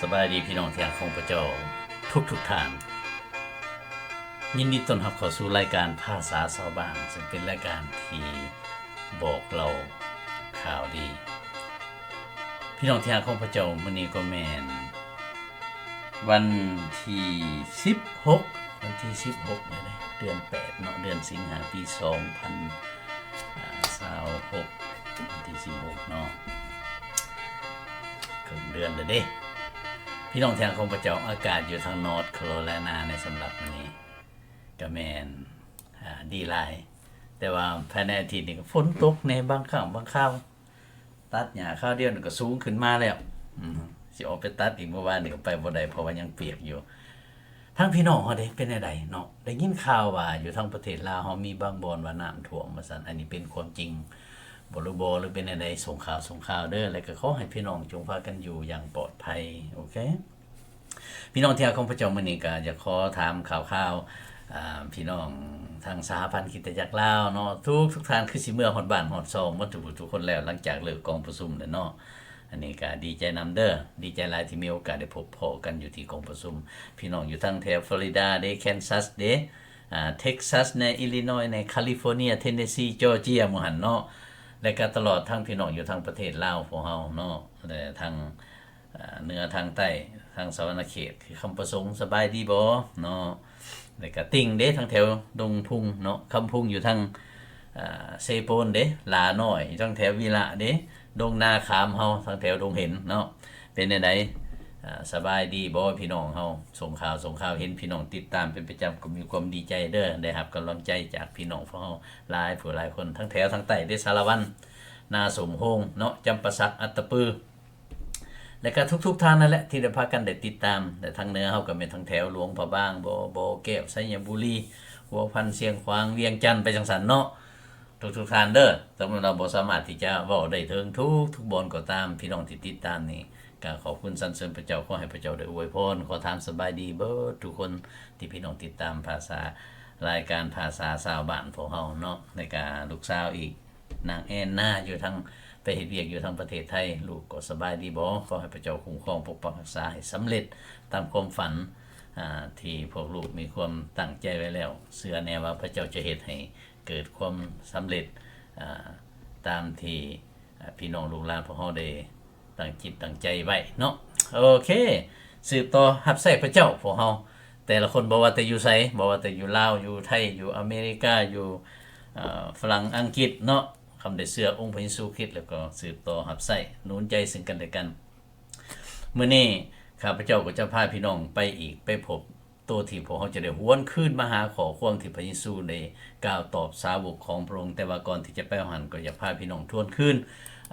ສະບາຍດີພີ່ນ້ອງທີ່ຮັກຂອງພະເຈົ້າທຸກໆທ່ານ. ຍິນດີຕ້ອນຮັບເຂົ້າສູ່ລາຍການພາສາຊາວບ້ານ, ເຊິ່ງເປັນລາຍການທີ່ບອກເລົ່າຂ່າວດີ. ພີ່ນ້ອງທີ່ຮັກຂອງພະເຈົ້າ, ມື້ນີ້ກໍແມ່ນວັນທີສິບຫົກ, ວັນທີສິບຫົກແລ້ວເດ້, ເດືອນແປດເນາະ, ເດືອນສິງຫາ ປີສອງພັນ ອາ ຊາວຫົກ, ວັນທີສິບຫົກເນາະ, ເຄິ່ງເດືອນແລ້ວເດ້. ພີ່ນ້ອງທີ່ຮັກຂອງພະເຈົ້າ, ອາກາດຢູ່ທາງ North Carolina ໃນສຳລັບມື້ນີ້ກະແມ່ນ ອາ ດີຫຼາຍ, ແຕ່ວ່າພາຍໃນອາທິດນີ້ກໍຝົນຕົກແດ່ບາງຄັ້ງບາງຄາວ, ຕັດຫຍ້າຄາວດຽວນີ້ກໍສູງຂຶ້ນມາແລ້ວ. ອືມ ຊິອອກໄປຕັດອີກ, ມື້ວານນີ້ກໍໄປບໍ່ໄດ້ ເພາະວ່າຍັງປຽກຢູ່. ທາງພີ່ນ້ອງເຮົາເດ ເປັນແນວໃດເນາະ? ໄດ້ຍິນຂ່າວວ່າຢູ່ທາງປະເທດລາວເຮົາມີບາງບ່ອນວ່ານ້ຳຖ້ວມວ່າຊັ້ນ, ອັນນີ້ເປັນຄວາມຈິງບໍ່ ຫຼືບໍ່ ຫຼືເປັນແນວໃດ? ສົ່ງຂ່າວ ສົ່ງຂ່າວເດີ, ແລະກໍຂໍໃຫ້ພີ່ນ້ອງຈົ່ງພາກັນຢູ່ຢ່າງປອດໄພ. ໂອເຄ ພີ່ນ້ອງທີ່ຮັກຂອງພະເຈົ້າ, ມື້ນີ້ກໍຢາກຂໍຖາມຂ່າວໆ ອາ ພີ່ນ້ອງທາງສະຫະພັນຄຣິສຕະຈັກລາວເນາະ, ທຸກໆທ່ານຄືຊິເມືອຮອດບ້ານຮອດຊ່ອງໝົດທຸກຜູ້ທຸກຄົນແລ້ວ ຫຼັງຈາກເລີກກອງປະຊຸມແລ້ວເນາະ. ອັນນີ້ກໍດີໃຈນຳເດີ, ດີໃຈຫຼາຍທີ່ມີໂອກາດໄດ້ພົບພໍ້ກັນຢູ່ທີ່ກອງປະຊຸມ. ພີ່ນ້ອງຢູ່ທາງແຖວຟລໍຣິດາເດ, ແຄນຊັສເດ, ອາ ເທັກຊັສແດ່, ອິລິນອຍແດ່, ຄາລິຟໍເນຍ, ເທນເນຊີ, ຈໍເຈຍ ໝູ່ຫັ້ນເນາະ, ແລະກໍຕະຫຼອດທັງພີ່ນ້ອງຢູ່ທາງປະເທດລາວພວກເຮົາເນາະ, ແລະທາງ ເໜືອທາງໃຕ້ ທາງສະຫວັນນະເຂດ ຄືຄຳປະສົງ ສະບາຍດີບໍ່ເນາະ? ແລ້ວກະຕິ່ງເດ້ ທາງແຖວດົງພຸງເນາະ, ຄຳພຸງຢູ່ທາງ ເຊໂປນເດ້, ຫຼານ້ອຍຢູ່ທາງແຖວວິລະເດ້, ດົງນາຂາມເຮົາ ທາງແຖວດົງເຫັນເນາະ. ເປັນແນວໃດ? ສະບາຍດີບໍ່ພີ່ນ້ອງເຮົາ? ສົ່ງຂ່າວ ສົ່ງຂ່າວ ເຫັນພີ່ນ້ອງຕິດຕາມເປັນປະຈຳ ກໍມີຄວາມດີໃຈເດີ, ໄດ້ຮັບກຳລັງໃຈຈາກພີ່ນ້ອງພວກເຮົາຫຼາຍຜູ້ຫຼາຍຄົນ, ທັງແຖວທາງໃຕ້ເດ້, ສາລະວັນ, ນາສົມໂຮງເນາະ, ຈຳປາສັກ, ອັດຕະປື ແລະກະທຸກໆທ່ານນັ້ນແຫຼະ ທີ່ໄດ້ພາກັນໄດ້ຕິດຕາມ, ແລະທາງເໜືອເຮົາກໍແມ່ນທາງແຖວຫຼວງພະບາງ, ບໍ່ ບໍ່ແກ້ວ, ໄຊຍະບູລີ, ຫົວພັນ, ຊຽງຂວາງ, ວຽງຈັນ ໄປຈັ່ງຊັ້ນເນາະ, ທຸກໆທ່ານເດີ. ສຳລັບເຮົາບໍ່ສາມາດທີ່ຈະເວົ້າໄດ້ເຖິງທຸກໆບ່ອນກໍຕາມ, ພີ່ນ້ອງທີ່ຕິດຕາມນີ້ ກະຂອບຄຸນສັນເສີນພະເຈົ້າ, ຂໍໃຫ້ພະເຈົ້າໄດ້ອວຍພອນ. ຂໍຖາມສະບາຍດີເບິດທຸກຄົນທີ່ພີ່ນ້ອງຕິດຕາມພາສາ, ລາຍການພາສາຊາວບ້ານພວກເຮົາເນາະ, ແລະກະລູກສາວອີກ ນາງແອນນາ ຢູ່ທາງ ໄປເຮັດວຽກຢູ່ທາງປະເທດໄທ, ລູກກໍສະບາຍດີບໍ່? ຂໍໃຫ້ພະເຈົ້າຄຸ້ມຄອງປົກປັກຮັກສາໃຫ້ສຳເລັດຕາມຄວາມຝັນ ອາ ທີ່ພວກລູກມີຄວາມຕັ້ງໃຈໄວ້ແລ້ວ. ເຊື່ອແນ່ວ່າພະເຈົ້າຈະເຮັດໃຫ້ເກີດຄວາມສຳເລັດ ອາ ຕາມທີ່ ອາ ພີ່ນ້ອງລູກຫຼານພວກເຮົາໄດ້ຕັ້ງຈິດຕັ້ງໃຈໄວ້ເນາະ. ໂອເຄ ສືບຕໍ່ຮັບໃຊ້ພະເຈົ້າພວກເຮົາ ແຕ່ລະຄົນ ບໍ່ວ່າແຕ່ຢູ່ໃສ, ບໍ່ວ່າແຕ່ຢູ່ລາວ, ຢູ່ໄທ, ຢູ່ອາເມລິກາ, ຢູ່ ເອີ ຝຣັ່ງ, ອັງກິດເນາະ, ຄັນໄດ້ເຊື່ອອົງພະເຢຊູຄຣິດ ແລ້ວກໍສືບຕໍ່ຮັບໃຊ້ໜູນໃຈເຊິ່ງກັນແລະກັນ. ມື້ນີ້ຂ້າພະເຈົ້າກໍຈະພາພີ່ນ້ອງໄປອີກ, ໄປພົບໂຕທີ່ພວກເຮົາຈະໄດ້ຫວນຄືນມາຫາຂໍ້ຄວາມທີ່ພະເຢຊູໄດ້ກ່າວຕອບສາວົກຂອງພະອົງ. ແຕ່ວ່າກ່ອນທີ່ຈະໄປຫັ້ນ ກໍຢາກພາພີ່ນ້ອງທວນຄືນ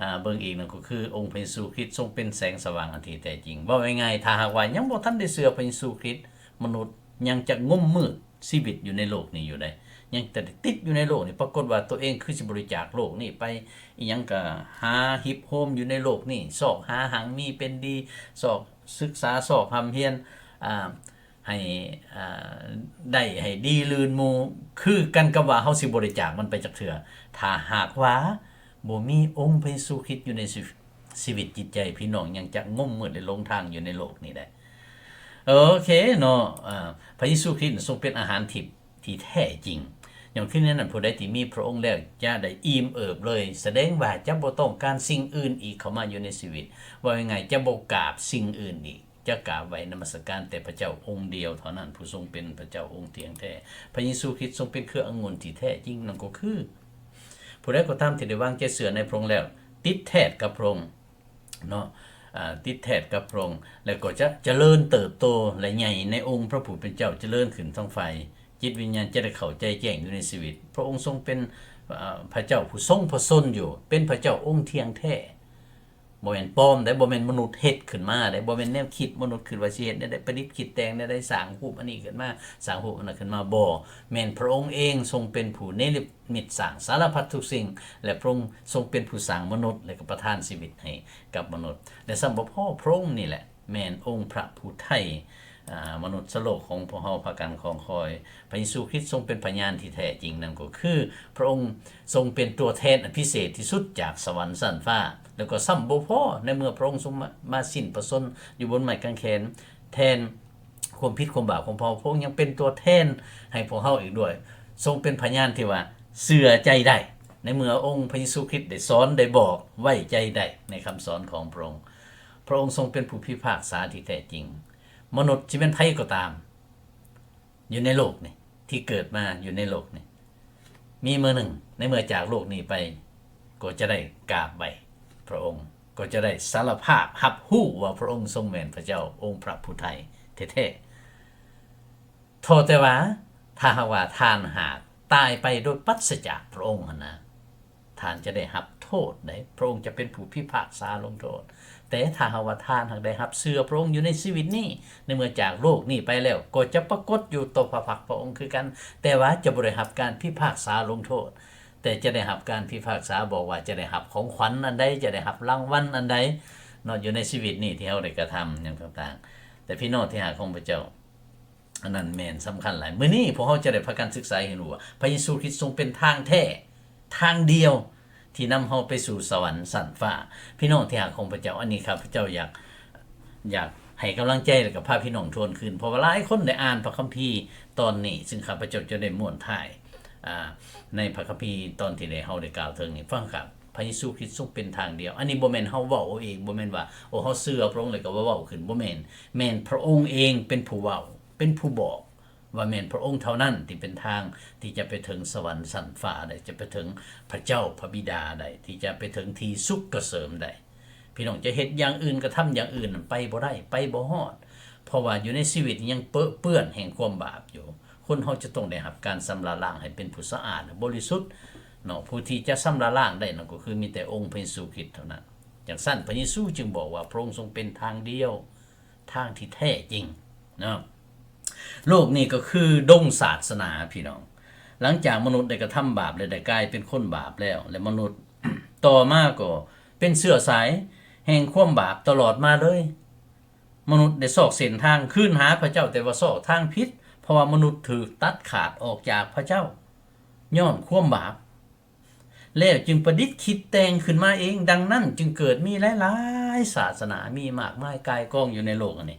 ອາ ເບິ່ງອີກ, ນັ້ນກໍຄືອົງພະເຢຊູຄຣິດຊົງເປັນແສງສະຫວ່າງອັນທີ່ແທ້ຈິງ. ເວົ້າງ່າຍໆ, ຖ້າຫາກວ່າຍັງບໍ່ທັນໄດ້ເຊື່ອພະເຢຊູຄຣິດ, ມະນຸດຍັງຈະງົມມືດຊີວິດຢູ່ໃນໂລກນີ້ຢູ່ໃດ, ຍັງຈະໄດ້ຕິດຢູ່ໃນໂລກນີ້. ປາກົດວ່າຕົວເອງຄືຊິບໍລິຈາກໂລກນີ້ໄປ, ອີ່ຫຍັງກະຫາຮິບໂຮມຢູ່ໃນໂລກນີ້, ຊອກຫາຮັ່ງມີເປັນດີ, ຊອກສຶກສາ, ຊອກຮ່ຳຮຽນ, ອາ ໃຫ້ ອາ ໄດ້ໃຫ້ດີລື່ນໝູ່, ຄືກັນກັບວ່າເຮົາຊິບໍ່ໄດ້ຈາກມັນໄປຈັກເທື່ອ. ຖ້າຫາກວ່າບໍ່ມີອົງພະເຢຊູຄຣິດຢູ່ໃນຊີ ຊີວິດຈິດໃຈ, ພີ່ນ້ອງຍັງຈະງົມມືດ ແລະ ຫຼົງທາງຢູ່ໃນໂລກນີ້ໄດ໋. ໂອເຄເນາະ, ອາ ພະເຢຊູຄຣິດຊົງເປັນອາຫານທິບທີ່ແທ້ຈິງ. ຍ້ອນຄືໃນນັ້ນ, ຜູ້ໃດທີ່ມີພະອົງແລ້ວຈະໄດ້ອີ່ມເອີບເລີຍ, ສະແດງວ່າຈະບໍ່ຕ້ອງການສິ່ງອື່ນອີກເຂົ້າມາຢູ່ໃນຊີວິດ. ເວົ້າງ່າຍໆ, ຈະບໍ່ກາບສິ່ງອື່ນອີກ. ຈະກາບໄຫວ້ນະມັດສະການແຕ່ພະເຈົ້າອົງດຽວເທົ່ານັ້ນ, ຜູ້ຊົງເປັນພະເຈົ້າອົງທ່ຽງແທ້. ພະເຢຊູຄຣິດຊົງເປັນເຄືອອະງຸ່ນທີ່ແທ້ຈິງ, ນັ້ນກໍຄື ຜູ້ໃດກໍຕາມທີ່ໄດ້ວາງໃຈເຊື່ອໃນພະອົງແລ້ວ, ຕິດແທດກັບພະອົງເນາະ, ອາ ຕິດແທດກັບພະອົງ, ແລ້ວກໍຈະຈະເລີນເຕີບໂຕ ແລະ ໃຫຍ່ໃນອົງພະຜູ້ເປັນເຈົ້າ, ຈະເລີນຂຶ້ນທາງຝ່າຍຈິດວິນຍານ, ຈະໄດ້ເຂົ້າໃຈແຈ້ງຢູ່ໃນຊີວິດ. ພະອົງຊົງເປັນ ອາ ພະເຈົ້າຜູ້ຊົງພະຊົນຢູ່, ເປັນພະເຈົ້າອົງທ່ຽງແທ້. ບໍ່ແມ່ນປອມເດ້, ບໍ່ແມ່ນມະນຸດເຮັດຂຶ້ນມາເດ້, ບໍ່ແມ່ນແນວຄິດມະນຸດຄິດວ່າຊິເຮັດແນວໃດ, ປະດິດຄິດແຕ່ງແນວໃດ, ສ້າງຮູບອັນນີ້ຂຶ້ນມາ, ສ້າງຮູບອັນນັ້ນຂຶ້ນມາ, ບໍ່, ແມ່ນພະອົງເອງຊົງເປັນຜູ້ເນລະມິດສ້າງສາລະພັດທຸກສິ່ງ, ແລະ ພະອົງຊົງເປັນຜູ້ສ້າງມະນຸດ ແລະ ກໍປະທານຊີວິດໃຫ້ກັບມະນຸດ. ແລະ ຊ້ຳບໍ່ພໍ, ພະອົງນີ້ແຫຼະແມ່ນອົງພະຜູ້ໄຖ່ ອາ ມະນຸດສະໂລກຂອງພວກເຮົາພາກັນຄອງຄອຍ. ພະເຢຊູຄຣິດຊົງເປັນພະຍານທີ່ແທ້ຈິງ, ນັ້ນກໍຄືພະອົງຊົງເປັນຕົວແທນອັນພິເສດທີ່ສຸດຈາກສະຫວັນຊັ້ນຟ້າ, ແລ້ວກໍຊ້ຳບໍ່ພໍ, ໃນເມື່ອພະອົງຊົງມາ ມາສິ້ນພະຊົນຢູ່ບົນໄມ້ກາງແຂນ ແທນຄວາມຜິດຄວາມບາບຂອງພວກເຮົາ, ພະອົງຍັງເປັນຕົວແທນໃຫ້ພວກເຮົາອີກດ້ວຍ, ຊົງເປັນພະຍານທີ່ວ່າເຊື່ອໃຈໄດ້ ໃນເມື່ອອົງພະເຢຊູຄຣິດໄດ້ສອນ ໄດ້ບອກ, ໄວ້ໃຈໄດ້ໃນຄຳສອນຂອງພະອົງ. ພະອົງຊົງເປັນຜູ້ພິພາກສາທີ່ແທ້ຈິງ. ມະນຸດຊິແມ່ນໃຜກໍຕາມ ຢູ່ໃນໂລກນີ້ ທີ່ເກີດມາຢູ່ໃນໂລກນີ້ ມີມື້ໜຶ່ງ ໃນເມື່ອຈາກໂລກນີ້ໄປ ກໍຈະໄດ້ກາບໄຫວ້ພະອົງ, ກໍຈະໄດ້ສາລະພາບຮັບຮູ້ວ່າພະອົງຊົງແມ່ນພະເຈົ້າ ອົງພະຜູ້ໄຖ່ແທ້ໆ. ທໍ່ແຕ່ວ່າ ຖ້າຫາກວ່າທ່ານຫາກຕາຍໄປໂດຍປັດສະຈາກພະອົງຫັ້ນນະ, ທ່ານຈະໄດ້ຮັບໂທດໃດ໋, ພະອົງຈະເປັນຜູ້ພິພາກສາລົງໂທດ. ແຕ່ຖ້າຫາກວ່າທ່ານຫາກໄດ້ຮັບເຊື່ອພະອົງຢູ່ໃນຊີວິດນີ້, ໃນເມື່ອຈາກໂລກນີ້ໄປແລ້ວ, ກໍຈະປາກົດຢູ່ຕໍ່ພະພັກພະອົງຄືກັນ, ແຕ່ວ່າຈະບໍ່ໄດ້ຮັບການພິພາກສາລົງໂທດ, ແຕ່ຈະໄດ້ຮັບການພິພາກສາບອກວ່າຈະໄດ້ຮັບຂອງຂວັນອັນໃດ, ຈະໄດ້ຮັບລາງວັນອັນໃດເນາະ, ຢູ່ໃນຊີວິດນີ້ທີ່ເຮົາໄດ້ກະທຳຫຍັງຕ່າງໆ. ແຕ່ພີ່ນ້ອງທີ່ຮັກຂອງພະເຈົ້າ, ອັນນັ້ນແມ່ນສຳຄັນຫຼາຍ. ມື້ນີ້ພວກເຮົາຈະໄດ້ພາກັນສຶກສາໃຫ້ຮູ້ວ່າ ພະເຢຊູຄຣິດຊົງເປັນທາງແທ້ ທາງດຽວທີ່ນຳເຮົາໄປສູ່ສະຫວັນຊັ້ນຟ້າ. ພີ່ນ້ອງທີ່ຮັກຂອງພະເຈົ້າ, ອັນນີ້ຂ້າພະເຈົ້າຢາກ ຢາກໃຫ້ກຳລັງໃຈ ແລ້ວກໍພາພີ່ນ້ອງທວນຄືນ, ເພາະວ່າຫຼາຍຄົນໄດ້ອ່ານພະຄຳພີຕອນນີ້, ຊຶ່ງຂ້າພະເຈົ້າຈະໄດ້ມ້ວນທ້າຍ ອາ ໃນພະຄຳພີຕອນທີ່ໄດ້ ເຮົາໄດ້ກ່າວເຖິງນີ້. ຟັງຄັບ, ພະເຢຊູຄຣິດຊົງເປັນທາງດຽວ. ອັນນີ້ບໍ່ແມ່ນເຮົາເວົ້າເອົາເອງ, ບໍ່ແມ່ນວ່າ ໂອ້ ເຮົາເຊື່ອພະອົງແລ້ວກໍເວົ້າຂຶ້ນ, ບໍ່ແມ່ນ. ແມ່ນພະອົງເອງເປັນຜູ້ເວົ້າ, ເປັນຜູ້ບອກ ວ່າແມ່ນພະອົງເທົ່ານັ້ນທີ່ເປັນທາງທີ່ຈະໄປເຖິງສະຫວັນຊັ້ນຟ້າໄດ້, ຈະໄປເຖິງພະເຈົ້າພະບິດາໄດ້, ທີ່ຈະໄປເຖິງທີ່ສຸກກະເສີມໄດ້. ພີ່ນ້ອງຈະເຮັດຢ່າງອື່ນ, ກະທຳຢ່າງອື່ນ, ໄປບໍ່ໄດ້, ໄປບໍ່ຮອດ. ເພາະວ່າຢູ່ໃນຊີວິດຍັງເປິເປື້ອນແຫ່ງຄວາມບາບຢູ່. ຄົນເຮົາຈະຕ້ອງໄດ້ຮັບການຊຳລະລ້າງໃຫ້ເປັນຜູ້ສະອາດ ແລະ ບໍລິສຸດເນາະ. ຜູ້ທີ່ຈະຊຳລະລ້າງໄດ້ນັ້ນກໍຄືມີແຕ່ອົງພະເຢຊູຄຣິດເທົ່ານັ້ນ. ຈັ່ງຊັ້ນ ພະເຢຊູຈຶ່ງບອກວ່າພະອົງຊົງເປັນທາງດຽວ, ທາງທີ່ແທ້ຈິງເນາະ. ໂລກນີ້ກໍຄືດົງສາສະໜາ, ພີ່ນ້ອງ. ຫຼັງຈາກມະນຸດໄດ້ກະທຳບາບ ແລະ ໄດ້ກາຍເປັນຄົນບາບແລ້ວ, ແລະ ມະນຸດຕໍ່ມາກໍເປັນເຊື້ອສາຍແຫ່ງຄວາມບາບຕະຫຼອດມາເລີຍ. ມະນຸດໄດ້ຊອກເສັ້ນທາງຄືນຫາພະເຈົ້າ, ແຕ່ວ່າຊອກທາງຜິດ, ເພາະວ່າມະນຸດຖືກຕັດຂາດອອກຈາກພະເຈົ້າຍ້ອນຄວາມບາບ. ແລ້ວຈຶ່ງປະດິດຄິດແຕ່ງຂຶ້ນມາເອງ. ດັ່ງນັ້ນຈຶ່ງເກີດມີຫຼາຍໆສາສະໜາ, ມີມາກມາຍກ່າຍກອງຢູ່ໃນໂລກອັນນີ້.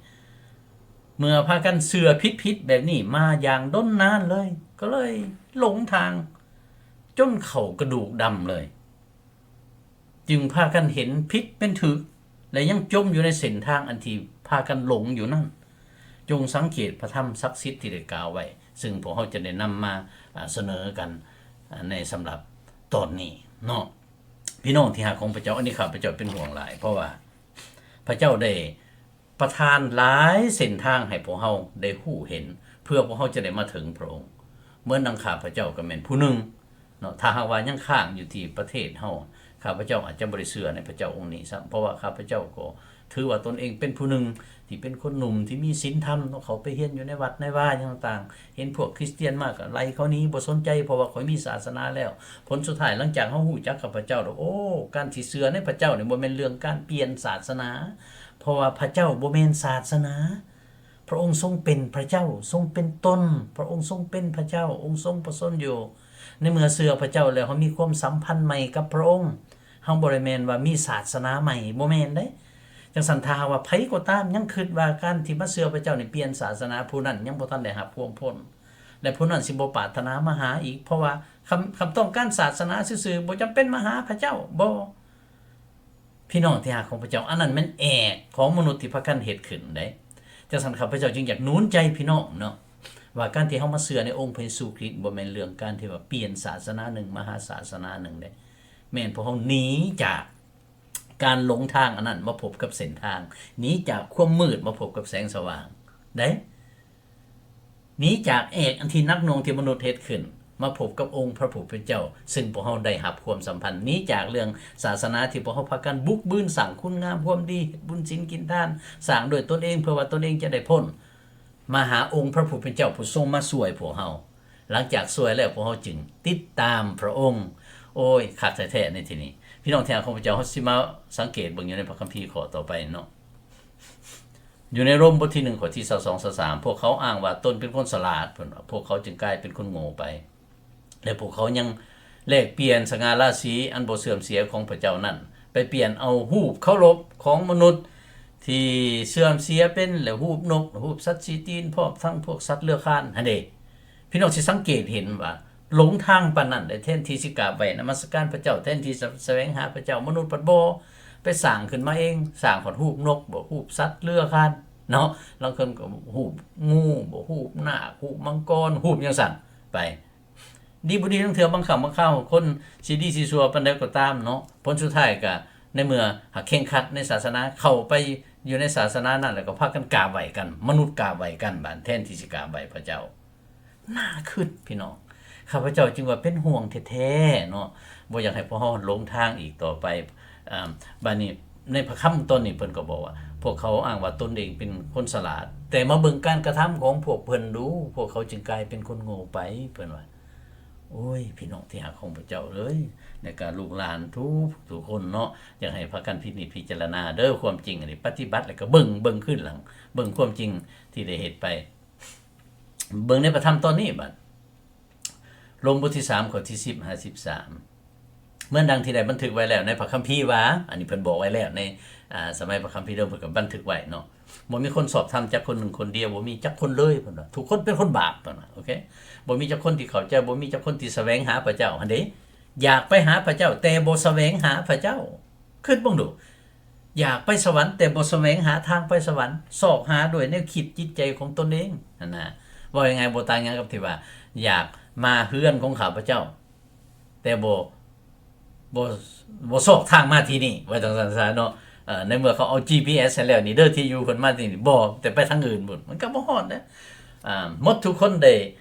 ເມື່ອພາກັນເຊື່ອຜິດໆແບບນີ້ມາຢ່າງດົນນານເລີຍ, ກໍເລີຍຫຼົງທາງຈົນເຂົ້າກະດູກດຳເລີຍ. ຈຶ່ງພາກັນເຫັນຜິດເປັນຖືກ ແລະ ຍັງຈົມຢູ່ໃນເສັ້ນທາງອັນທີ່ພາກັນຫຼົງຢູ່ນັ້ນ. ຈົ່ງສັງເກດພະທຳສັກສິດທີ່ໄດ້ກ່າວໄວ້, ຊຶ່ງພວກເຮົາຈະໄດ້ນຳມາ ອາ ສະເໜີກັນ ອາ ໃນສຳລັບຕອນນີ້ເນາະ. ພີ່ນ້ອງທີ່ຮັກຂອງພະເຈົ້າ, ອັນນີ້ຂ້າພະເຈົ້າເປັນຫ່ວງຫຼາຍ, ເພາະວ່າພະເຈົ້າໄດ້ ປະທານຫຼາຍເສັ້ນທາງໃຫ້ພວກເຮົາໄດ້ຮູ້ເຫັນ, ເພື່ອພວກເຮົາຈະໄດ້ມາເຖິງພະອົງ. ເໝືອນດັ່ງຂ້າພະເຈົ້າກໍແມ່ນຜູ້ໜຶ່ງເນາະ, ຖ້າຫາກວ່າຍັງຄ້າງຢູ່ທີ່ປະເທດເຮົາ, ຂ້າພະເຈົ້າອາດຈະບໍ່ໄດ້ເຊື່ອໃນພະເຈົ້າອົງນີ້ຊ້ຳ, ເພາະວ່າຂ້າພະເຈົ້າກໍຖືວ່າຕົນເອງເປັນຜູ້ໜຶ່ງທີ່ເປັນຄົນໜຸ່ມທີ່ມີສິນທຳເນາະ, ເຂົ້າໄປຮຽນຢູ່ໃນວັດໃນວາຫຍັງຕ່າງໆ, ເຫັນພວກຄຣິສຕຽນມາກໍໄລ່ເຂົາໜີ, ບໍ່ສົນໃຈ, ເພາະວ່າຂ້ອຍມີສາສະໜາແລ້ວ. ຜົນສຸດທ້າຍ ຫຼັງຈາກເຮົາຮູ້ຈັກກັບພະເຈົ້າແລ້ວ, ໂອ້ ການທີ່ເຊື່ອໃນພະເຈົ້ານີ້ ບໍ່ແມ່ນເລື່ອງການປ່ຽນສາສະໜາ, ເພາະວ່າພະເຈົ້າບໍ່ແມ່ນສາສະໜາ. ພະອົງຊົງເປັນພະເຈົ້າ, ຊົງເປັນຕົນ, ພະອົງຊົງເປັນພະເຈົ້າ, ອົງຊົງປະຊົນຢູ່. ໃນເມື່ອເຊື່ອພະເຈົ້າແລ້ວ, ເຮົາມີຄວາມສຳພັນໃໝ່ກັບພະອົງ. ເຮົາບໍ່ໄດ້ແມ່ນວ່າມີສາສະໜາໃໝ່, ບໍ່ແມ່ນເດ້. ຈັ່ງຊັ້ນ ຖ້າຫາກວ່າໃຜກໍຕາມຍັງຄິດວ່າການທີ່ມາເຊື່ອພະເຈົ້ານີ້ປ່ຽນສາສະໜາ, ຜູ້ນັ້ນຍັງບໍ່ທັນໄດ້ຮັບຄວາມພົ້ນ, ແລະ ຜູ້ນັ້ນຊິບໍ່ປາດຖະໜາມາຫາອີກ, ເພາະວ່າຄຳ, ຄຳຕ້ອງການສາສະໜາຊື່ໆ ບໍ່ຈຳເປັນມາຫາພະເຈົ້າ, ບໍ່. ພີ່ນ້ອງທີ່ຮັກຂອງພະເຈົ້າ, ອັນນັ້ນແມ່ນແອກຂອງມະນຸດທີ່ພາກັນເຮັດຂຶ້ນເດ້. ຈັ່ງຊັ້ນ ຂ້າພະເຈົ້າຈຶ່ງຢາກໜູນໃຈພີ່ນ້ອງເນາະ, ວ່າການທີ່ເຮົາມາເຊື່ອໃນອົງພະເຢຊູຄຣິດ ບໍ່ແມ່ນເລື່ອງການທີ່ວ່າປ່ຽນສາສະໜາໜຶ່ງມາຫາສາສະໜາໜຶ່ງເດ້. ແມ່ນພວກເຮົາໜີຈາກການຫຼົງທາງອັນນັ້ນ ມາພົບກັບເສັ້ນທາງ, ໜີຈາກຄວາມມືດມາພົບກັບແສງສະຫວ່າງເດ້. ໜີຈາກແອກອັນທີ່ໜັກໜ່ວງທີ່ມະນຸດເຮັດຂຶ້ນ ມາພົບກັບອົງພະຜູ້ເປັນເຈົ້າ, ຊຶ່ງພວກເຮົາໄດ້ຮັບຄວາມສຳພັນ. ໜີຈາກເລື່ອງສາສະໜາທີ່ພວກເຮົາພາກັນບຸກບືນສ້າງຄຸນງາມຄວາມດີ, ເຮັດບຸນສິນກິນທານ, ສ້າງດ້ວຍຕົນເອງເພື່ອວ່າຕົນເອງຈະໄດ້ພົ້ນ, ມາຫາອົງພະຜູ້ເປັນເຈົ້າຜູ້ຊົງມາຊ່ວຍພວກເຮົາ. ຫຼັງຈາກຊ່ວຍແລ້ວ ພວກເຮົາຈຶ່ງຕິດຕາມພະອົງ. ໂອ້ຍ ຄັກແທ້ໆໃນທີ່ນີ້. ພີ່ນ້ອງທີ່ຮັກຂອງພະເຈົ້າ, ເຮົາຊິມາສັງເກດເບິ່ງຢູ່ໃນພະຄຳພີຂໍ້ຕໍ່ໄປເນາະ. ຢູ່ໃນໂຣມບົດທີໜຶ່ງ ຂໍ້ທີຊາວສອງ ຊາວສາມ ພວກເຂົາອ້າງວ່າຕົນເປັນຄົນສະຫຼາດ ເພິ່ນວ່າ ພວກເຂົາຈຶ່ງກາຍເປັນຄົນໂງ່ໄປ ແລະ ພວກເຂົາຍັງແລກປ່ຽນສະຫງ່າລາສີອັນບໍ່ເສື່ອມເສຍຂອງພະເຈົ້ານັ້ນ ໄປປ່ຽນເອົາຮູບເຄົາລົບຂອງມະນຸດທີ່ເສື່ອມເສຍເປັນ ແລະ ຮູບນົກ, ຮູບສັດສີ່ຕີນ ພ້ອມທັງພວກສັດເລືອກຄານຫັ້ນເດ. ພີ່ນ້ອງຊິສັງເກດເຫັນວ່າຫຼົງທາງປານນັ້ນເດ ແທນທີ່ຊິກາບໄຫວ້ນະມັດສະການພະເຈົ້າ, ແທນທີ່ຈະສະແຫວງຫາພະເຈົ້າ, ມະນຸດພັດບໍ່ ໄປສ້າງຂຶ້ນມາເອງ, ສ້າງຮອດຮູບນົກບໍ, ຮູບສັດເລືອກຄານເນາະ, ລາງຄົນກໍຮູບງູບໍ, ຮູບນາກ, ຮູບມັງກອນ, ຮູບຫຍັງຊັ້ນໄປ. ດີບໍ່ດີ ລາງເທື່ອບາງຄັ້ງບາງຄາວ ຄົນຊິດີຊິຊົ່ວປານໃດກໍຕາມເນາະ, ຜົນສຸດທ້າຍກໍໃນເມື່ອຫາກເຄັ່ງຄັດໃນສາສະໜາ, ເຂົ້າໄປຢູ່ໃນສາສະໜານັ້ນ ແລ້ວກໍພາກັນກາບໄຫວ້ກັນ, ມະນຸດກາບໄຫວ້ກັນບາດ ແທນທີ່ຊິກາບໄຫວ້ພະເຈົ້າ. ໜ້າຄຶດພີ່ນ້ອງ, ຂ້າພະເຈົ້າຈຶ່ງວ່າເປັນຫ່ວງແທ້ໆເນາະ, ບໍ່ຢາກໃຫ້ພວກເຮົາຫຼົງທາງອີກຕໍ່ໄປ. ອາ ບາດນີ້ໃນພະຄຳຕອນນີ້ເພິ່ນກໍບອກວ່າ ພວກເຂົາອ້າງວ່າຕົນເອງເປັນຄົນສະຫຼາດ, ແຕ່ມາເບິ່ງການກະທຳຂອງພວກເພິ່ນດູ, ພວກເຂົາຈຶ່ງກາຍເປັນຄົນໂງ່ໄປ, ເພິ່ນວ່າ. ໂອ້ຍ ພີ່ນ້ອງທີ່ຮັກຂອງພະເຈົ້າເອີຍ, ໃນການລູກຫຼານທຸກໆຄົນເນາະ, ຢາກໃຫ້ພາກັນພິນິດພິຈາລະນາເດີ, ຄວາມຈິງອັນນີ້ປະຕິບັດ ແລ້ວກໍເບິ່ງ, ເບິ່ງຄືນຫຼັງ, ເບິ່ງຄວາມຈິງທີ່ໄດ້ເຮັດໄປ. ເບິ່ງໃນພະທຳຕອນນີ້ບາດ ໂຣມບົດທີສາມ ຂໍ້ທີສິບຫາສິບສາມ ເໝືອນດັ່ງທີ່ໄດ້ບັນທຶກໄວ້ແລ້ວໃນພະຄຳພີວ່າ, ອັນນີ້ເພິ່ນບອກໄວ້ແລ້ວໃນ ອາ ສະໄໝພະຄຳພີເດີມ ເພິ່ນກໍບັນທຶກໄວ້ເນາະ, ບໍ່ມີຄົນຊອບທຳຈັກຄົນໜຶ່ງຄົນດຽວ, ບໍ່ມີຈັກຄົນເລີຍ ເພິ່ນວ່າ, ທຸກຄົນເປັນຄົນບາບ ເພິ່ນວ່າ, ໂອເຄ, ບໍ່ມີຈັກຄົນທີ່ເຂົ້າໃຈ, ບໍ່ມີຈັກຄົນທີ່ສະແຫວງຫາພະເຈົ້າຫັ້ນເດ, ຢາກໄປຫາພະເຈົ້າ ແຕ່ບໍ່ສະແຫວງຫາພະເຈົ້າ. ຄິດເບິ່ງດູ, ຢາກໄປສະຫວັນ ແຕ່ບໍ່ສະແຫວງຫາທາງໄປສະຫວັນ, ຊອກຫາດ້ວຍແນວຄິດຈິດໃຈຂອງຕົນເອງຫັ້ນນະ. ເວົ້າງ່າຍໆ ບໍ່ຕ່າງຫຍັງກັບທີ່ວ່າ ຢາກມາເຮືອນຂອງຂ້າພະເຈົ້າ ແຕ່ບໍ່ ບໍ່ ບໍ່ຊອກທາງມາທີ່ນີ້ ວ່າຈັ່ງຊັ້ນຊະເນາະ. ເອີ ໃນເມື່ອເຂົາເອົາຈີພີເອັສໃຫ້ແລ້ວ ນີ້ເດີ ທີ່ຢູ່ເພິ່ນມາທີ່ນີ້ ບໍ່ ແຕ່ໄປທາງອື່ນພຸ້ນ ມັນກໍບໍ່ຮອດເດ້. ອາ ໝົດທຸກຄົນໄດ້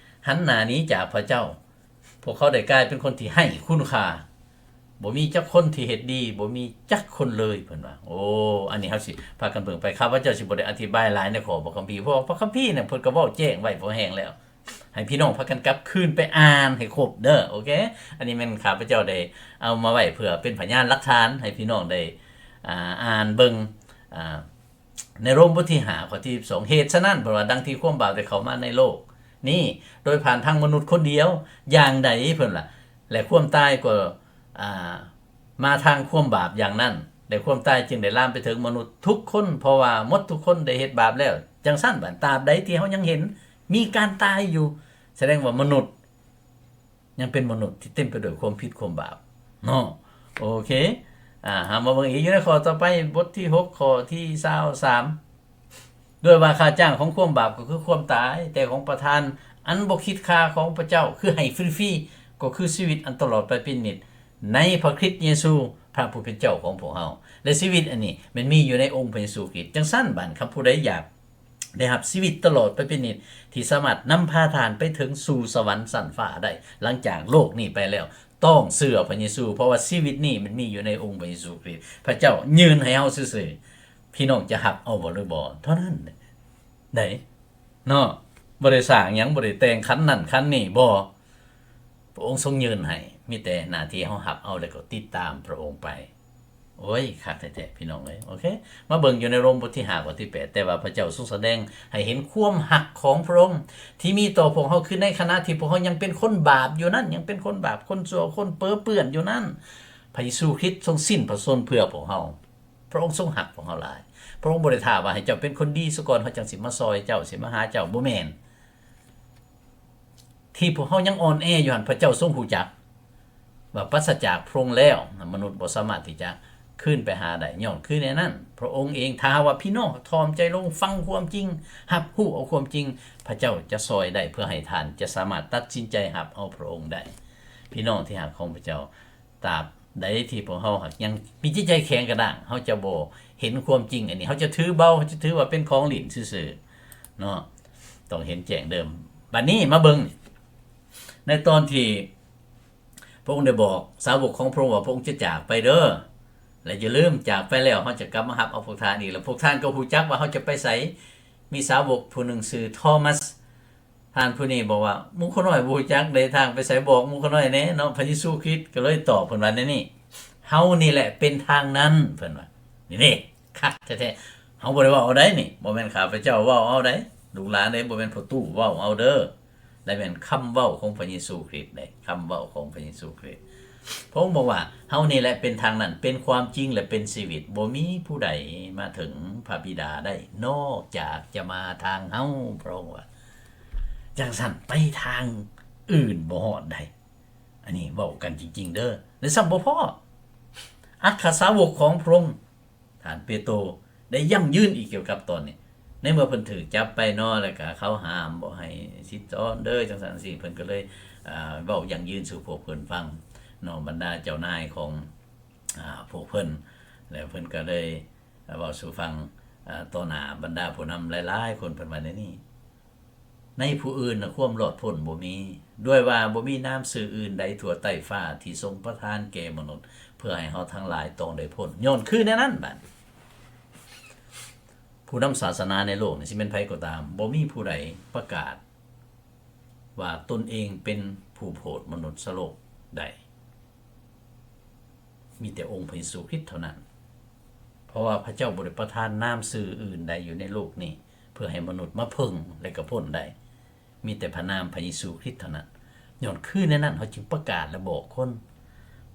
ຫັນໜ້າໜີຈາກພະເຈົ້າ. ພວກເຂົາໄດ້ກາຍເປັນຄົນທີ່ໄຮ້ຄຸນຄ່າ. ບໍ່ມີຈັກຄົນທີ່ເຮັດດີ, ບໍ່ມີຈັກຄົນເລີຍ, ເພິ່ນວ່າ. ໂອ້ ອັນນີ້ເຮົາຊິພາກັນເບິ່ງໄປ. ຂ້າພະເຈົ້າຊິບໍ່ໄດ້ອະທິບາຍຫຼາຍໃນຂໍ້ພະຄຳພີ, ເພາະວ່າພະຄຳພີນັ້ນເພິ່ນກໍເວົ້າແຈ້ງໄວ້ພໍແຮງແລ້ວ. ໃຫ້ພີ່ນ້ອງພາກັນກັບຄືນໄປອ່ານໃຫ້ຄົບເດີ, ໂອເຄ? ອັນນີ້ແມ່ນຂ້າພະເຈົ້າໄດ້ເອົາມາໄວ້ເພື່ອເປັນພະຍານຫຼັກຖານໃຫ້ພີ່ນ້ອງໄດ້ ອ່າ ອ່ານເບິ່ງ ອ່າ ໃນໂຣມບົດທີຫ້າ ຂໍ້ທີສິບສອງ. ເຫດສະນັ້ນ ເພິ່ນວ່າ, ດັ່ງທີ່ຄວາມບາບໄດ້ເຂົ້າມາໃນໂລກນີ້ໂດຍຜ່ານທາງມະນຸດຄົນດຽວຢ່າງໃດ, ເພິ່ນວ່າ, ແລະ ຄວາມຕາຍກໍ ອ່າ ມາທາງຄວາມບາບຢ່າງນັ້ນ, ແລະ ຄວາມຕາຍຈຶ່ງໄດ້ລາມໄປເຖິງມະນຸດທຸກຄົນ, ເພາະວ່າໝົດທຸກຄົນໄດ້ເຮັດບາບແລ້ວ. ຈັ່ງຊັ້ນບາດ ຕາບໃດທີ່ເຮົາຍັງເຫັນມີການຕາຍຢູ່, ສະແດງວ່າມະນຸດ ຍັງເປັນມະນຸດທີ່ເຕັມໄປດ້ວຍຄວາມຜິດຄວາມບາບເນາະ. ໂອເຄ ອ່າ ເຮົາມາເບິ່ງອີກຢູ່ໃນຂໍ້ຕໍ່ໄປ, ບົດທີຫົກ ຂໍ້ທີຊາວສາມ. ດ້ວຍວ່າຄ່າຈ້າງຂອງຄວາມບາບກໍຄືຄວາມຕາຍ, ແຕ່ຂອງປະທານອັນບໍ່ຄິດຄ່າຂອງພະເຈົ້າ ຄືໃຫ້ຟຣີໆ ກໍຄືຊີວິດອັນຕະຫຼອດໄປເປັນນິດ ໃນພະຄຣິດເຍຊູ ພະຜູ້ເປັນເຈົ້າຂອງພວກເຮົາ. ແລະ ຊີວິດອັນນີ້ແມ່ນມີຢູ່ໃນອົງພະເຢຊູຄຣິດ. ຈັ່ງຊັ້ນບາດ ຄັນຜູ້ໃດຢາກ ໄດ້ຮັບຊີວິດຕະຫຼອດໄປເປັນນິດ ທີ່ສາມາດນຳພາທ່ານໄປເຖິງສູ່ສະຫວັນຊັ້ນຟ້າໄດ້ ຫຼັງຈາກໂລກນີ້ໄປແລ້ວ, ຕ້ອງເຊື່ອພະເຢຊູ, ເພາະວ່າຊີວິດນີ້ມັນມີຢູ່ໃນອົງພະເຢຊູຄຣິດ. ພະເຈົ້າຍື່ນໃຫ້ເຮົາຊື່ໆ, ພີ່ນ້ອງຈະຮັບເອົາບໍ່ ຫຼື ບໍ່ ເທົ່ານັ້ນເດ້ເນາະ. ບໍ່ໄດ້ສ້າງຫຍັງ, ບໍ່ໄດ້ແຕ່ງຂັນນັ້ນຂັນນີ້, ບໍ່. ພະອົງຊົງຍື່ນໃຫ້, ມີແຕ່ໜ້າທີ່ເຮົາຮັບເອົາ ແລ້ວກໍຕິດຕາມພະອົງໄປ. ໂອ້ຍ ຄັກແທ້ໆ ພີ່ນ້ອງເອີຍ. ໂອເຄ ມາເບິ່ງຢູ່ໃນໂຣມບົດທີຫ້າ ຂໍ້ທີແປດ, ແຕ່ວ່າພະເຈົ້າຊົງສະແດງໃຫ້ເຫັນຄວາມຮັກຂອງພະອົງທີ່ມີຕໍ່ພວກເຮົາ, ຄືໃນຂະນະທີ່ພວກເຮົາຍັງເປັນຄົນບາບຢູ່ນັ້ນ, ຍັງເປັນຄົນບາບ, ຄົນຊົ່ວ, ຄົນເປິເປື້ອນຢູ່ນັ້ນ, ພະເຢຊູຄຣິດຊົງສິ້ນພະຊົນເພື່ອພວກເຮົາ. ພະອົງຊົງຮັກພວກເຮົາຫຼາຍ. ພະອົງບໍ່ໄດ້ຖ້າວ່າໃຫ້ເຈົ້າເປັນຄົນດີຊະກ່ອນ ເຮົາຈັ່ງຊິມາຊ່ອຍເຈົ້າ, ຊິມາຫາເຈົ້າ, ບໍ່ແມ່ນ. ທີ່ພວກເຮົາຍັງອ່ອນແອຢູ່ຫັ້ນ ພະເຈົ້າຊົງຮູ້ຈັກວ່າປາສະຈາກພະອົງແລ້ວ ມະນຸດບໍ່ສາມາດທີ່ຈະຄືນໄປຫາໄດ້. ຍ້ອນຄືແນວນັ້ນ ພະອົງເອງ, ຖ້າຫາກວ່າພີ່ນ້ອງຖ່ອມໃຈລົງ, ຟັງຄວາມຈິງ, ຮັບຮູ້ເອົາຄວາມຈິງ, ພະເຈົ້າຈະຊ່ອຍໄດ້ ເພື່ອໃຫ້ທ່ານຈະສາມາດຕັດສິນໃຈຮັບເອົາພະອົງໄດ້. ພີ່ນ້ອງທີ່ຮັກຂອງພະເຈົ້າ, ຕາບໃດທີ່ພວກເຮົາຫາກຍັງມີຈິດໃຈແຂງກະດ້າງ, ເຮົາຈະບໍ່ເຫັນຄວາມຈິງອັນນີ້, ເຮົາຈະຖືເບົາ, ເຮົາຈະຖືວ່າເປັນຂອງຫຼິ້ນຊື່ໆເນາະ, ຕ້ອງເຫັນແຈ້ງເດີມ. ບັດນີ້ມາເບິ່ງໃນຕອນທີ່ພະອົງໄດ້ບອກສາວົກຂອງພະອົງວ່າ ພະອົງຈະຈາກໄປເດີ ແລະ ຢ່າລືມ, ຈາກໄປແລ້ວເຮົາຈະກັບມາຮັບເອົາພວກທ່ານອີກ, ແລະ ພວກທ່ານກໍຮູ້ຈັກວ່າເຮົາຈະໄປໃສ. ມີສາວົກຜູ້ໜຶ່ງຊື່ໂທມັສ, ທ່ານຜູ້ນີ້ບອກວ່າ ໝູ່ຂ້ານ້ອຍບໍ່ຮູ້ຈັກເດ້ທາງໄປໃສ, ບອກໝູ່ຂ້ານ້ອຍແດ່ເນາະ. ພະເຢຊູຄຣິດກໍເລີຍຕອບເພິ່ນວ່າແນວນີ້, ເຮົານີ້ແຫຼະເປັນທາງນັ້ນ, ເພິ່ນວ່າ. ນີ້ເດ້ ຄັກແທ້ໆ. ເຮົາບໍ່ໄດ້ເວົ້າເອົາໃດນີ້ ບໍ່ແມ່ນຂ້າພະເຈົ້າເວົ້າເອົາໃດ ລູກຫຼານເອີຍ ບໍ່ແມ່ນພໍ່ຕູ້ເວົ້າເອົາເດີ ແລະ ແມ່ນຄຳເວົ້າຂອງພະເຢຊູຄຣິດເດ້ ຄຳເວົ້າຂອງພະເຢຊູຄຣິດ. ພະອົງບອກວ່າ ເຮົານີ້ແຫຼະເປັນທາງນັ້ນ ເປັນຄວາມຈິງ ແລະ ເປັນຊີວິດ ບໍ່ມີຜູ້ໃດມາເຖິງພະບິດາໄດ້ ນອກຈາກຈະມາທາງເຮົາ ພະອົງວ່າ ຈັ່ງຊັ້ນໄປທາງອື່ນບໍ່ຮອດໃດ. ອັນນີ້ເວົ້າກັນຈິງໆເດີ ແລະ ຊ້ຳບໍ່ພໍ ອັກຄະສາວົກຂອງພະອົງ ທ່ານເປໂຕ ໄດ້ຢັ້ງຢືນອີກກ່ຽວກັບຕອນນີ້ ໃນເມື່ອເພິ່ນຖືກຈັບໄປເນາະ ແລ້ວກະເຂົາຫ້າມບໍ່ໃຫ້ສິດສອນເດີ ຈັ່ງຊັ້ນຈັ່ງຊີ້ ເພິ່ນກໍເລີຍ ເອີ ເວົ້າຢັ້ງຢືນສູ່ພວກເພິ່ນຟັງເນາະ ບັນດາເຈົ້ານາຍຂອງ ອາ ພວກເພິ່ນ ແລ້ວເພິ່ນກໍເລີຍເວົ້າສູ່ຟັງ ອາ ຕໍ່ໜ້າບັນດາຜູ້ນຳຫຼາຍໆຄົນ ເພິ່ນວ່າແນວນີ້ ໃນຜູ້ອື່ນນະຄວາມລອດພົ້ນບໍ່ມີ ດ້ວຍວ່າບໍ່ມີນາມຊື່ອື່ນໃດທົ່ວໃຕ້ຟ້າທີ່ຊົງປະທານແກ່ມະນຸດ ເພື່ອໃຫ້ເຮົາທັງຫຼາຍຕ້ອງໄດ້ພົ້ນ ຍ້ອນຄືແນວນັ້ນ. ບາດນີ້ ຜູ້ນຳສາສະໜາໃນໂລກນີ້ ຊິແມ່ນໃຜກໍຕາມ ບໍ່ມີຜູ້ໃດປະກາດວ່າຕົນເອງເປັນຜູ້ໂຜດມະນຸດສະໂລກໄດ້. ມີແຕ່ອົງພະເຢຊູຄຣິດເທົ່ານັ້ນ ເພາະວ່າພະເຈົ້າບໍ່ໄດ້ປະທານນາມຊື່ອື່ນໃດຢູ່ໃນໂລກນີ້ ເພື່ອໃຫ້ມະນຸດມາເພິ່ງ ແລະ ກໍພົ້ນໄດ້ ມີແຕ່ພະນາມພະເຢຊູຄຣິດເທົ່ານັ້ນ. ຍ້ອນຄືແນວນັ້ນ ເຮົາຈຶ່ງປະກາດ ແລະ ບອກຄົນ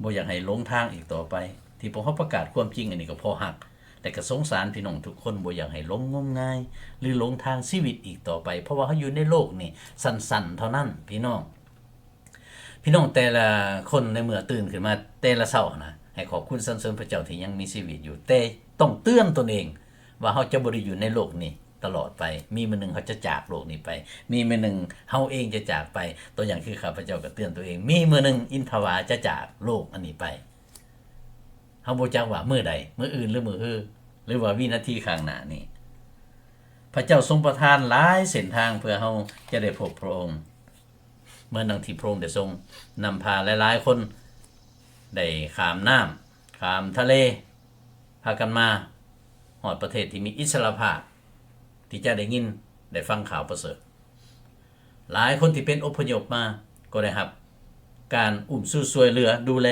ບໍ່ຢາກໃຫ້ຫຼົງທາງອີກຕໍ່ໄປ. ທີ່ພວກເຮົາປະກາດຄວາມຈິງອັນນີ້ ກໍເພາະຮັກ ແລະ ກໍສົງສານພີ່ນ້ອງທຸກຄົນ ບໍ່ຢາກໃຫ້ຫຼົງງົມງາຍ ຫຼື ຫຼົງທາງຊີວິດອີກຕໍ່ໄປ ເພາະວ່າເຮົາຢູ່ໃນໂລກນີ້ສັ້ນໆເທົ່ານັ້ນ ພີ່ນ້ອງ. ພີ່ນ້ອງແຕ່ລະຄົນໃນເມື່ອຕື່ນຂຶ້ນມາແຕ່ລະເຊົ້ານະ ໃຫ້ຂອບຄຸນສັນເສີນພະເຈົ້າທີ່ຍັງມີຊີວິດຢູ່ ແຕ່ຕ້ອງເຕືອນຕົນເອງວ່າເຮົາຈະບໍ່ໄດ້ຢູ່ໃນໂລກນີ້ຕະຫຼອດໄປ. ມີມື້ໜຶ່ງເຮົາຈະຈາກໂລກນີ້ໄປ. ມີມື້ໜຶ່ງເຮົາເອງຈະຈາກໄປ. ຕົວຢ່າງຄືຂ້າພະເຈົ້າກໍເຕືອນຕົວເອງ, ມີມື້ໜຶ່ງອິນທະວາຈະຈາກໂລກອັນນີ້ໄປ. ເຮົາບໍ່ຈັກວ່າມື້ໃດ, ມື້ອື່ນ ຫຼື ມື້ຮື ຫຼືວ່າວິນາທີຂ້າງໜ້ານີ້. ພະເຈົ້າຊົງປະທານຫຼາຍເສັ້ນທາງເພື່ອເຮົາຈະໄດ້ພົບພະອົງ. ເໝືອນດັ່ງທີ່ພະອົງໄດ້ຊົງນຳພາຫຼາຍໆຄົນໄດ້ຂ້າມນ້ຳ ຂ້າມທະເລ ພາກັນມາຮອດປະເທດທີ່ມີອິດສະຫຼະພາບ ທີ່ຈະໄດ້ຍິນໄດ້ຟັງຂ່າວປະເສີດ. ຫຼາຍຄົນທີ່ເປັນອົບພະຍົບມາກໍໄດ້ຮັບການອຸ້ມຊູຊ່ວຍເຫຼືອດູແລ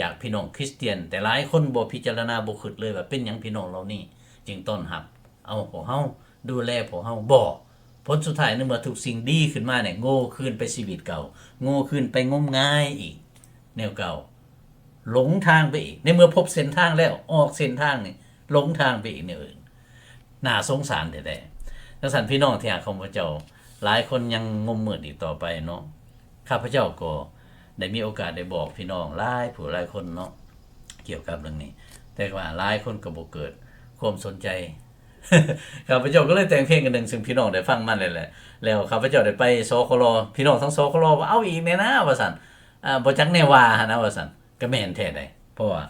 ຈາກພີ່ນ້ອງຄຣິສຕຽນ, ແຕ່ຫຼາຍຄົນບໍ່ພິຈາລະນາ ບໍ່ຄິດເລີຍວ່າເປັນຫຍັງພີ່ນ້ອງເຫຼົ່ານີ້ຈຶ່ງຕ້ອນຮັບ ເອົາພວກເຮົາ ດູແລພວກເຮົາບໍ່. ຜົນສຸດທ້າຍໃນເມື່ອທຸກສິ່ງດີຂຶ້ນມານີ້ ໂງ່ຄືນໄປຊີວິດເກົ່າ, ໂງ່ຄືນໄປງົມງາຍອີກແນວເກົ່າ, ຫຼົງທາງໄປອີກ. ໃນເມື່ອພົບເສັ້ນທາງແລ້ວ ອອກເສັ້ນທາງນີ້ ຫຼົງທາງໄປອີກແນວອື່ນ. ໜ້າສົງສານແທ້ໆ. ຈັ່ງຊັ້ນ ພີ່ນ້ອງທີ່ຮັກຂອງພະເຈົ້າ, ຫຼາຍຄົນຍັງງົມມືດອີກຕໍ່ໄປເນາະ. ຂ້າພະເຈົ້າກໍໄດ້ມີໂອກາດໄດ້ບອກພີ່ນ້ອງຫຼາຍຜູ້ຫຼາຍຄົນເນາະ ກ່ຽວກັບເລື່ອງນີ້, ແຕ່ວ່າຫຼາຍຄົນກໍບໍ່ເກີດຄວາມສົນໃຈ. ຂ້າພະເຈົ້າກໍເລີຍແຕ່ງເພງອັນໜຶ່ງ ຊຶ່ງພີ່ນ້ອງໄດ້ຟັງມາແລ້ວແຫຼະ, ແລ້ວຂ້າພະເຈົ້າໄດ້ໄປ ສຄລ, ພີ່ນ້ອງທາງ ສຄລ ວ່າ ເອົາອີກແດ່ນະ ວ່າຊັ້ນ, ອາ, ບໍ່ຈັກແນວວ່າຫັ້ນນະ ວ່າຊັ້ນ. ກໍແມ່ນແທ້ໃດ, ເພາະວ່າ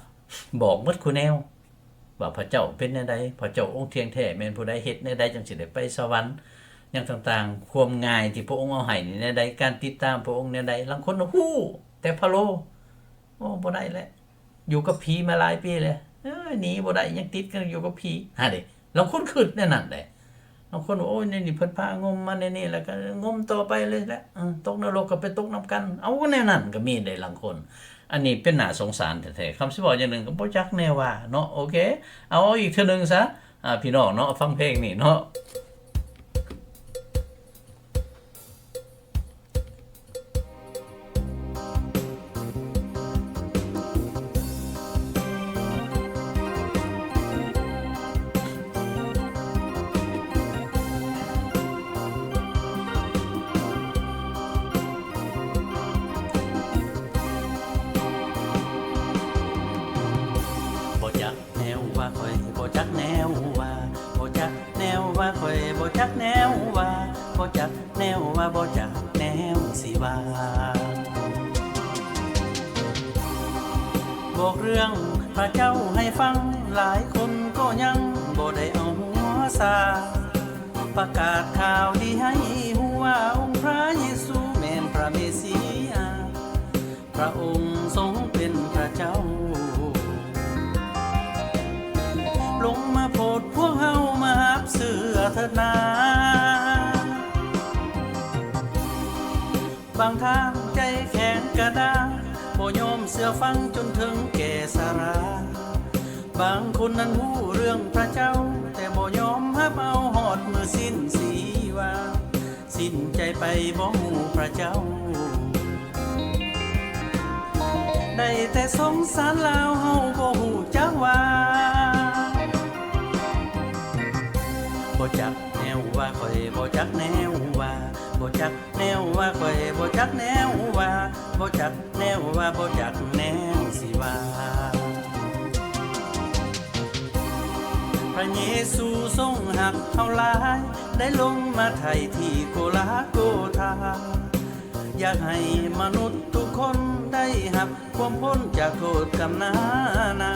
ບອກໝົດຄູ່ແນວ ວ່າພະເຈົ້າເປັນແນວໃດ, ພະເຈົ້າອົງທ່ຽງແທ້ແມ່ນຜູ້ໃດ, ເຮັດແນວໃດຈັ່ງຊິໄດ້ໄປສະຫວັນ, ຫຍັງຕ່າງໆ, ຄວາມງ່າຍທີ່ພະອົງເອົາໃຫ້ນີ້ແນວໃດ, ການຕິດຕາມພະອົງແນວໃດ. ລາງຄົນຮູ້ແຕ່ພະໂລ, ໂອ້ ບໍ່ໄດ້ແຫຼະ, ຢູ່ກັບຜີມາຫຼາຍປີແລ້ວ, ເອີ ໜີບໍ່ໄດ້, ຍັງຕິດກັນຢູ່ກັບຜີ. ຫັ້ນເດ, ລາງຄົນຄິດແນວນັ້ນເດ. ບາງຄົນວ່າ ໂອ້ຍ ນີ້ເພິ່ນພາງົມມາແນວນີ້ ແລ້ວກໍງົມຕໍ່ໄປເລີຍແຫຼະ, ເອີ ຕົກນະລົກກໍໄປຕົກນຳກັນ. ເອົາ ແນວນັ້ນກໍມີເດ້ລາງຄົນ. ອັນນີ້ເປັນໜ້າສົງສານແທ້ໆ. ຄຳຊິເວົ້າຢ່າງໜຶ່ງກໍບໍ່ຈັກແນວວ່າເນາະ. ໂອເຄ ເອົາ ເອົາອີກເທື່ອໜຶ່ງຊະ ອາ ພີ່ນ້ອງເນາະ, ຟັງເພງນີ້ເນາະ. ບໍ່ຈັກແນວວ່າ ຂ້ອຍບໍ່ຈັກແນວວ່າ, ບໍ່ຈັກແນວວ່າ ຂ້ອຍບໍ່ຈັກແນວວ່າ, ບໍ່ຈັກ ແນວວ່າບໍ່ຈັກແນວຊິວ່າ. ບອກເລື່ອງພະເຈົ້າໃຫ້ຟັງ, ຫຼາຍຄົນກໍຍັງບໍ່ໄດ້ເອົາຫົວຊາ. ປະກາດຂ່າວດີໃຫ້ຮູ້ວ່າ ອົງພະເຢຊູແມ່ນພະເມຊີຢາ. ພະອົງຊົງເປັນພະເຈົ້າ ລົງມາໂຜດພວກເຮົາ ມາຮັບເຊື່ອເຖີດນາ. ບາງທ່ານໃຈແຂງກະດ້າງ ບໍ່ຍອມເຊື່ອຟັງຈົນເຖິງແກ່ຊະລາ. ພ ບາງຄົນນັ້ນຮູ້ເລື່ອງພະເຈົ້າ ແຕ່ບໍ່ຍອມຮັບເອົາຮອດມື້ສິ້ນຊີວາ ສິ້ນໃຈໄປບໍ່ຮູ້ພະເຈົ້າ ໄດ້ແຕ່ສົງສານລາວເຮົາບໍ່ຮູ້ຈັກວ່າ ບໍ່ຈັກແນວວ່າ ຂ້ອຍບໍ່ຈັກແນວວ່າ ບໍ່ຈັກແນວວ່າ ຂ້ອຍບໍ່ຈັກແນວວ່າ ບໍ່ຈັກແນວວ່າ ບໍ່ຈັກແນວຊິວ່າ. ພະເຢຊູຊົງຮັກເຮົາຫຼາຍ ໄດ້ລົງມາໄຖ່ທີ່ໂກລາໂກທາ ຢາກໃຫ້ມະນຸດທຸກຄົນໄດ້ຮັບຄວາມພົ້ນຈາກໂທດກຳນານາ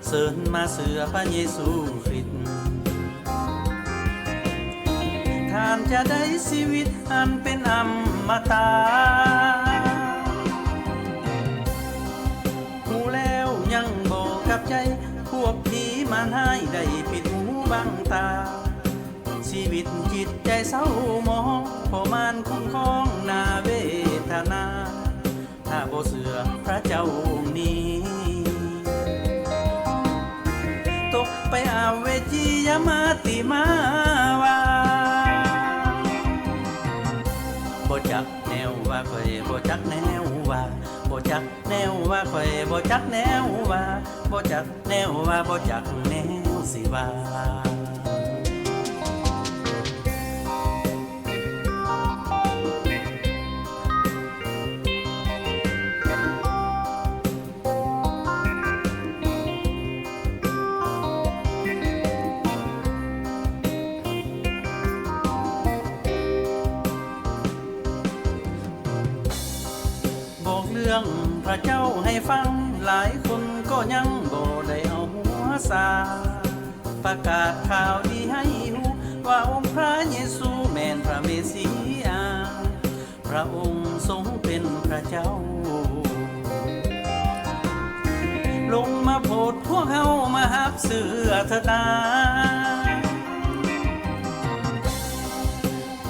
ເຊີນມາເຊື່ອພະເຢຊູຄຣິດ ທ່ານຈະໄດ້ຊີວິດອັນເປັນອຳມະຕະ. ຮູ້ແລ້ວຍັງບໍ່ກັບໃຈ ພວກຜີມານຮ້າຍໄດ້ປິດຫູບັງຕາ ຊີວິດຈິດໃຈເສົ້າໝອງ ເພາະມານຄຸ້ມຄອງໜ້າເວທະນາ ຖ້າບໍ່ເຊື່ອພະເຈົ້າອົງນີ້ ຕົກໄປອະເວຈີ ຢ່າມາຕິມາວ່າ ບໍ່ຈັກແນວວ່າ ຂ້ອຍບໍ່ຈັກແນວວ່າ ບໍ່ຈັກແນວວ່າ ຂ້ອຍບໍ່ຈັກແນວວ່າ ບໍ່ຈັກແນວວ່າ ບໍ່ຈັກແນວຊິວ່າ. ບອກເລື່ອງພະເຈົ້າໃຫ້ຟັງ ຫຼາຍຄົນກໍຍັງບໍ່ໄດ້ເອົາຫົວຊາ ປະກາດຂ່າວດີໃຫ້ຮູ້ ວ່າອົງພະເຢຊູແມ່ນພະເມຊີອາ ພະອົງຊົງເປັນພະເຈົ້າ ລົງມາໂຜດພວກເຮົາມາຮັບເຊື່ອເຖີດນາ.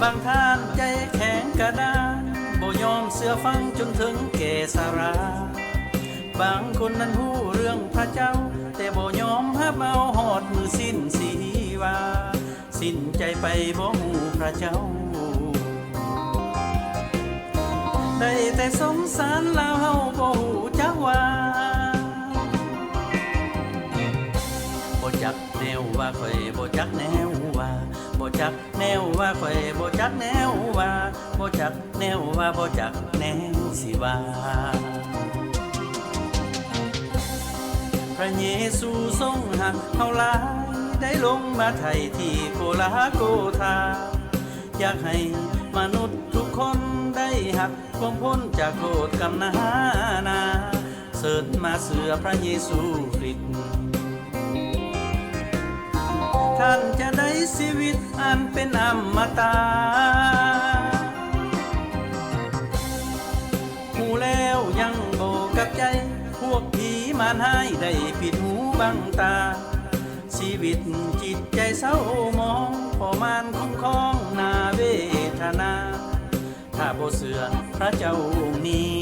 ບາງທ່ານໃຈແຂງກະດ້ານ ບໍ່ຍອມເຊື່ອຟັງຈົນເຖິງແກ່ຊະລາ ບາງຄົນນັ້ນຮູ້ເລື່ອງພະເຈົ້າ ແຕ່ບໍ່ຍອມຮັບເອົາຮອດມື້ສິ້ນຊີວາ ສິ້ນໃຈໄປບໍ່ຮູ້ພະເຈົ້າ ໄດ້ແຕ່ສົງສານລາວເຮົາບໍ່ຮູ້ຈັກວ່າ ບໍ່ຈັກແນວວ່າ ຂ້ອຍບໍ່ຈັກແນວວ່າ ບໍ່ຈັກແນວວ່າ ຂ້ອຍບໍ່ຈັກແນວວ່າ ບໍ່ຈັກແນວວ່າ ບໍ່ຈັກແນວຊິວ່າ. ພະເຢຊູຊົງຮັກເຮົາຫຼາຍ ໄດ້ລົງມາໄຖ່ທີ່ໂກລາໂກທາ ຢາກໃຫ້ມະນຸດທຸກຄົນໄດ້ຮັບຄວາມພົ້ນຈາກໂທດກຳນານາ ເຊີນມາເຊື່ອພະເຢຊູຄຣິດ ທ່ານຈະໄດ້ຊີວິດອັນເປັນອຳມະຕະ. ຮູ້ແລ້ວຍັງບໍ່ກັບໃຈ ພວກຜີມານຮ້າຍໄດ້ປິດຫູບັງຕາ ຊີວິດຈິດໃຈເສົ້າໝອງ ເພາະມານຄຸ້ມຄອງໜ້າເວທະນາ ຖ້າບໍ່ເຊື່ອພະເຈົ້າອົງນີ້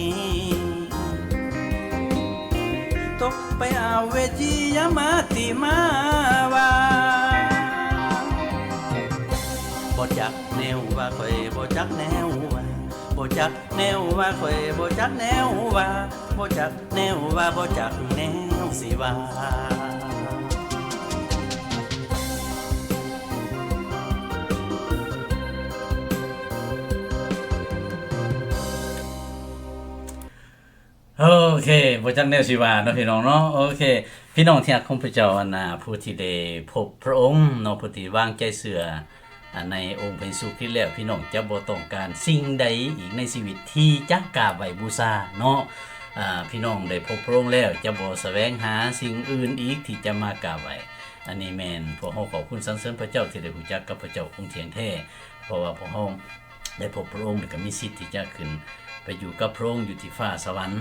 ຕົກໄປອະເວຈີ ຢ່າມາຕິມາວ່າ ບໍ່ຈັກແນວວ່າ ຂ້ອຍບໍ່ຈັກແນວວ່າ ບໍ່ຈັກແນວວ່າ ຂ້ອຍບໍ່ຈັກແນວວ່າ ບໍ່ຈັກແນວວ່າ ບໍ່ຈັກແນວຊິວ່າ. ໂອເຄ ບໍ່ຈັກແນວຊິວ່າເນາະ ພີ່ນ້ອງເນາະ. ໂອເຄ ພີ່ນ້ອງທີ່ຮັກຂອງພະເຈົ້າ ອັນນາ ຜູ້ທີ່ໄດ້ພົບພະອົງເນາະ ຜູ້ທີ່ວາງໃຈເຊື່ອ ອັນ ໃນອົງພະເຢຊູຄຣິດແລ້ວ ພີ່ນ້ອງຈະບໍ່ຕ້ອງການສິ່ງໃດອີກໃນຊີວິດທີ່ຈະກາບໄຫວ້ບູຊາເນາະ. ອາ ພີ່ນ້ອງໄດ້ພົບພະອົງແລ້ວ ຈະບໍ່ສະແຫວງຫາສິ່ງອື່ນອີກທີ່ຈະມາກາບໄຫວ້. ອັນນີ້ແມ່ນພວກເຮົາຂອບຄຸນສັນເສີນພະເຈົ້າທີ່ໄດ້ຮູ້ຈັກກັບພະເຈົ້າອົງທ່ຽງແທ້ ເພາະວ່າພວກເຮົາ ໄດ້ພົບພະອົງ ແລ້ວກໍມີສິດທີ່ຈະຂຶ້ນໄປຢູ່ກັບພະອົງຢູ່ທີ່ຟ້າສະຫວັນ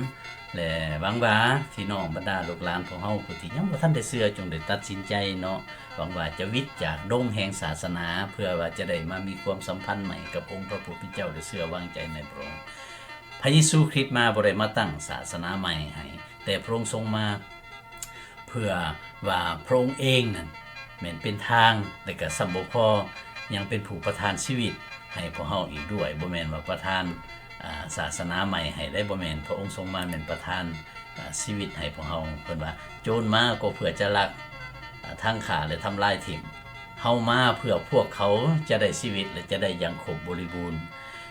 ແລະ ຫວັງວ່າພີ່ນ້ອງບັນດາລູກຫຼານພວກເຮົາຜູ້ທີ່ຍັງບໍ່ທັນໄດ້ເຊື່ອ ຈົ່ງໄດ້ຕັດສິນໃຈເນາະ ຫວັງວ່າຈະຫວິດຈາກດົງແຫ່ງສາສະໜາ ເພື່ອວ່າຈະໄດ້ມາມີຄວາມສຳພັນໃໝ່ກັບອົງພະຜູ້ເປັນເຈົ້າ ແລະ ເຊື່ອວາງໃຈໃນພະອົງ. ພະເຢຊູຄຣິດມາບໍ່ໄດ້ມາຕັ້ງສາສະໜາໃໝ່ໃຫ້ ແຕ່ພະອົງຊົງມາ ເ ພື່ອວ່າພະອົງເອງນັ້ນແມ່ນເປັນທາງ ແລະກະຊ້ຳບໍ່ພໍ ຍັງເປັນຜູ້ປະທານຊີວິດໃຫ້ພວກເຮົາອີກດ້ວຍ. ບໍ່ແມ່ນວ່າປະທານ ອາ ສາສະໜາໃໝ່ໃຫ້ໄດ້ ບໍ່ແມ່ນ. ພະອົງຊົງມາແມ່ນປະທານ ອາ ຊີວິດໃຫ້ພວກເຮົາ. ເພິ່ນວ່າ ໂຈນມາກໍເພື່ອຈະລັກ ອາ ທັງຂ້າ ແລະທຳລາຍຖິ້ມ. ເຮົາມາເພື່ອພວກເຂົາຈະໄດ້ຊີວິດ ແລະຈະໄດ້ຢ່າງຄົບບໍລິບູນ.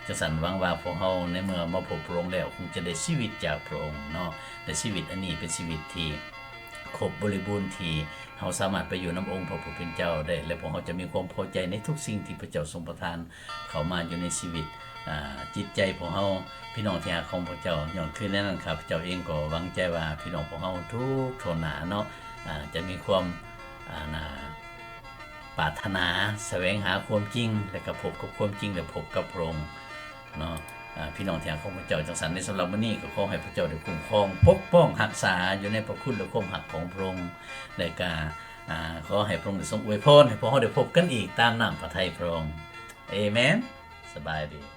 ຈັ່ງຊັ້ນ ຫວັງວ່າພວກເຮົາໃນເມື່ອມາພົບພະອົງແລ້ວ ຄົງຈະໄດ້ຊີວິດຈາກພະອົງເນາະ. ແລະຊີວິດອັນນີ້ເປັນຊີວິດທີ່ຄົບບໍລິບູນ ທີ່ເຮົາສາມາດໄປຢູ່ນຳອົງພະຜູ້ເປັນເຈົ້າໄດ້ ແລະພວກເຮົາຈະມີຄວາມພໍໃຈໃນທຸກສິ່ງທີ່ພະເຈົ້າຊົງປະທານເຂົ້າມາຢູ່ໃນຊີວິດ ອາ ຈິດໃຈພວກເຮົາ. ພີ່ນ້ອງທີ່ຮັກຂອງພວກເຈົ້າ, ຍ້ອນຄືແນວນັ້ນ ຂ້າພະເຈົ້າເອງກໍຫວັງໃຈວ່າພີ່ນ້ອງພວກເຮົາທຸກທົ່ວໜ້າເນາະ ອາ ຈະມີຄວາມ ອາ ນາ ປາດຖະໜາສະແຫວງຫາຄວາມຈິງ ແລະກໍພົບກັບຄວາມຈິງ ແລະພົບກັບພະອົງເນາະ. ອາ ພີ່ນ້ອງທີ່ຮັກຂອງພວກເຈົ້າ, ຈັ່ງຊັ້ນໃນສຳລັບມື້ນີ້ ກໍຂໍໃຫ້ພະເຈົ້າໄດ້ຄຸ້ມຄອງປົກປ້ອງຮັກສາຢູ່ໃນພະຄຸນ ແລະຄວາມຮັກຂອງພະອົງ ແລະກະ ອາ ຂໍໃຫ້ພະອົງໄດ້ຊົງອວຍພອນໃຫ້ພວກເຮົາໄດ້ພົບກັນອີກຕາມນ້ຳພະໄທພະອົງ. ເອເມນ. ສະບາຍດີ.